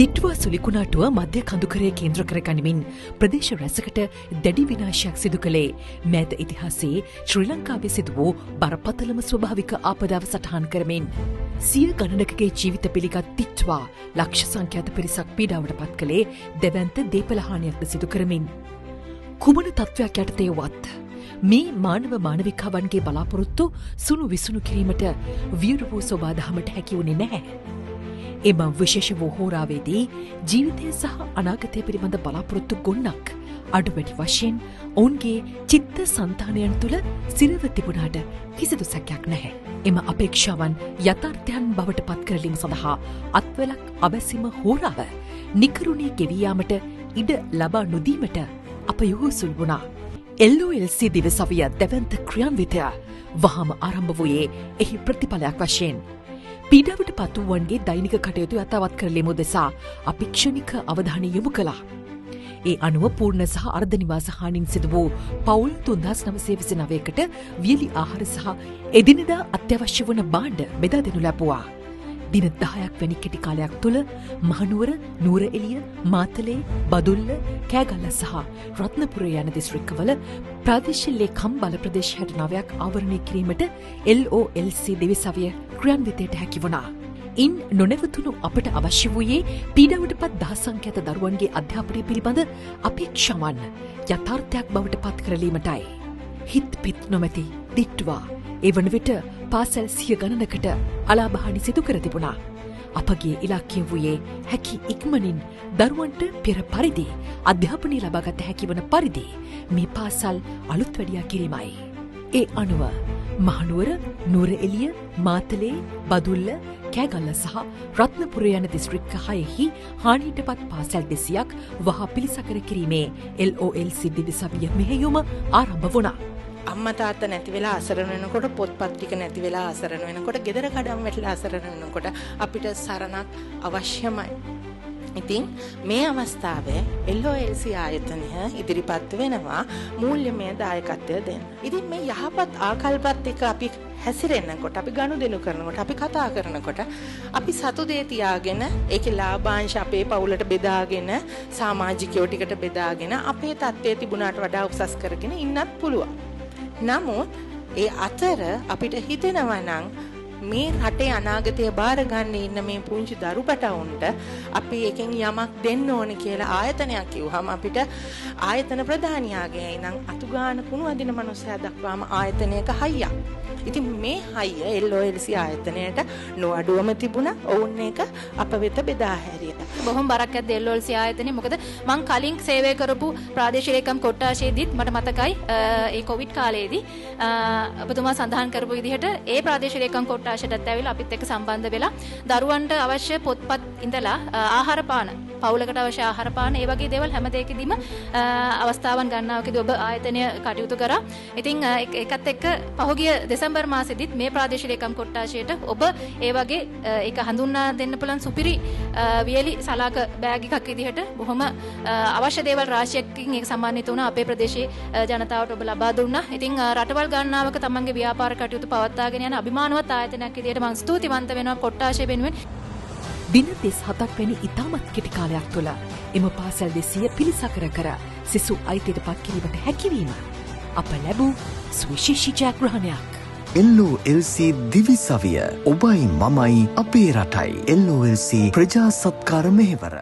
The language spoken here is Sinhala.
දිට්ටුවා සුලිකුණාටුව මධ්‍ය කඳුකරය කේන්ද්‍ර කර ගනිමින් ප්‍රදේශ රැසකට දැඩි විනාශයක් සිදු කළේ මෑත ඉතිහාසයේ ශ්‍රී ලංකාවේ සිදු වූ බරපතලම ස්වභාවික ආපදාව සටහන් කරමින් සිය ගණනකගේ ජීවිත පිළිගත් දිට්ටුවා ලක්ෂ සංඛ්‍යාත පිරිසක් පීඩාවට පත් කළේ දැවැන්ත දේපළ හානියක්ද සිදු කරමින් කුමන තත්ත්වයක් යටතේ වත් මේ මානව මානවිකාවන්ගේ බලාපොරොත්තු සුණු විසුණු කිරීමට වියරු වූ සෝබාදහමට හැකි වුණේ නැහැ. එම විශේෂ වූ හෝරාවේදී ජීවිතය සහ අනාගතය පිළිබඳ බලාපොරොත්තු ගොන්නක් අඩු වැඩි වශයෙන් ඔවුන්ගේ චිත්ත සන්තානයන් තුළ සිරව තිබුණාට කිසිදු සැකයක් නැහැ. එම අපේක්ෂාවන් යථාර්ථයන් බවට පත් කරලීම සඳහා අත්වලක් අවැසිම හෝරාව නිකරුණේ ගෙවී යාමට ඉඩ ලබා නොදීමට අප යොහුසුල් වුණා. LOLC දිවසවිය දැවැන්ත ක්‍රියාන්විතය වහාම ආරම්භ වූයේ එහි ප්‍රතිඵලයක් වශයෙන්. පීඩාවට පත් වූවන්ගේ දෛනික කටයුතු යථාවත් කරලීම උදෙසා අපි ක්ෂණික අවධානය යොමු කළා. ඒ අනුව පූර්ණ සහ අර්ධ නිවාස හානින් සිදු වූ පවුල් 3929කට වියලි ආහාර සහ එදිනෙදා අත්‍යවශ්‍ය වන භාණ්ඩ බෙදා දෙනු ලැබුවා. දින 10ක් වැනි කෙටි කාලයක් තුළ මහනුවර, නුවරඑළිය, මාතලේ, බදුල්ල, කෑගල්ල සහ රත්නපුර යන දිස්ත්‍රික්කවල ප්‍රාදේශීය ලේකම් බල ප්‍රදේශ 69ක් ආවරණය කිරීමට LOLC දිවිසවිය ක්‍රියාන්විතයට හැකි වුණා. ඉන් නොනැවතුණු අපට අවශ්‍ය වූයේ පීඩාවට පත් දහස් සංඛ්‍යාත දරුවන්ගේ අධ්‍යාපනය පිළිබඳ අපේක්ෂාවන් යථාර්ථයක් බවට පත් කරලීමටයි. හිත් පිත් නොමැති දිට්ටුවා ඒ වන විට පාසල් සිය ගණනකට අලාභහානි සිදු කර තිබුණා. අපගේ ඉලක්කය වූයේ හැකි ඉක්මනින් දරුවන්ට පෙර පරිදි අධ්‍යාපනය ලබාගත හැකි වන පරිදි මේ පාසල් අලුත් වැඩියා කිරීමයි. ඒ අනුව මහනුවර, නුවරඑළිය, මාතලේ, බදුල්ල, කෑගල්ල සහ රත්නපුර යන දිස්ත්‍රික්ක හයෙහි හානියට පත් පාසල් 200ක් වහා පිළිසකර කිරීමේ LOLC දිවිසවිය මෙහෙයුම ආරම්භ වුණා. අම්මා තාත්තා නැති වෙලා අසරණ වෙනකොට, පොත්පත් ටික නැති වෙලා අසරණ වෙනකොට, ගෙදර කඩම් වැටිලා අසරණ වෙනකොට අපිට සරණක් අවශ්‍යමයි. ඉතින් මේ අවස්ථාවේ LOLC ආයතනය ඉදිරිපත් වෙනවා මූල්‍යමය දායකත්වය දෙන්න. ඉතින් මේ යහපත් ආකල්පත් එක්ක අපි හැසිරෙනකොට, අපි ගනුදෙනු කරනකොට, අපි කතා කරනකොට, අපි සතු දේ තියාගෙන ඒකේ ලාභාංශ අපේ පවුලට බෙදාගෙන, සමාජිකයෝ ටිකට බෙදාගෙන අපේ තත්ත්වය තිබුණාට වඩා උසස් කරගෙන ඉන්නත් පුළුවන්. නමුත් ඒ අතර අපිට හිතෙනවා නම් මේ රටේ අනාගතය බාර ගන්න ඉන්න මේ පුංචි දරු පැටවුන්ට අපි එකෙන් යමක් දෙන්න ඕනේ කියලා ආයතනයක් කිව්වහම අපිට ආයතන ප්‍රධානියාගේ ඉඳන් අතු ගාන කුණු අදින මනුස්සයා දක්වාම ආයතනයක හයියක්. ඉතින් මේ හයිය LOLC ආයතනයට නොඅඩුවම තිබුණා. ඔවුන් ඒක අප වෙත බෙදා හැරියා. බොහොම බරක් ඇද්ද LOLC ආයතනයේ. මොකද මං කලින් සේවය කරපු ප්‍රාදේශීය ලේකම් කොට්ටාශයේදීත් මට මතකයි ඒ කොවිඩ් කාලයේදී ඔබතුමා සඳහන් කරපු විදිහට ඒ ප්‍රාදේශීය ලේකම් කොට්ටාශයටත් ඇවිල්ලා අපිත් එක්ක සම්බන්ධ වෙලා දරුවන්ට අවශ්‍ය පොත්පත් ඉඳලා ආහාර පාන, පවුලකට අවශ්‍ය ආහාර පාන ඒ වගේ දේවල් හැම දෙයකදීම අවස්ථාවන් ගන්නාවකදී ඔබ ආයතනය කටයුතු කරා. ඉතින් ඒකත් එක්ක පහුගිය දෙසැම්බර් මාසෙදිත් මේ ප්‍රාදේශීය ලේකම් කොට්ටාශයට ඔබ ඒ වගේ ඒක හඳුන්වා දෙන්න පුළුවන් සුපිරි වියලි සලාක බෑග් එකක් විදිහට බොහොම අවශ්‍ය දේවල් රාශියකින් ඒක සම්මානිත වුණා අපේ ප්‍රදේශයේ ජනතාවට ඔබ ලබා දුන්නා. ඉතින් රටවල් ගණනාවක තමන්ගේ ව්‍යාපාර කටයුතු පවත්වාගෙන යන අභිමානවත් ආයතනයක් විදිහට මම ස්තුතිවන්ත වෙනවා කොට්ටාශය වෙනුවෙන්. දින 37ක් වැනි ඉතාමත් කෙටි කාලයක් තුළ එම පාසල් 200 පිළිසකර කර සිසු අයිතියට පත් කිරීමට හැකිවීම අප ලැබූ සුවිශේෂී ජයග්‍රහණයක්. LOLC දිවිසවිය ඔබයි මමයි අපේ රටයි. LOLC ප්‍රජා සත්කාර මෙහෙවර.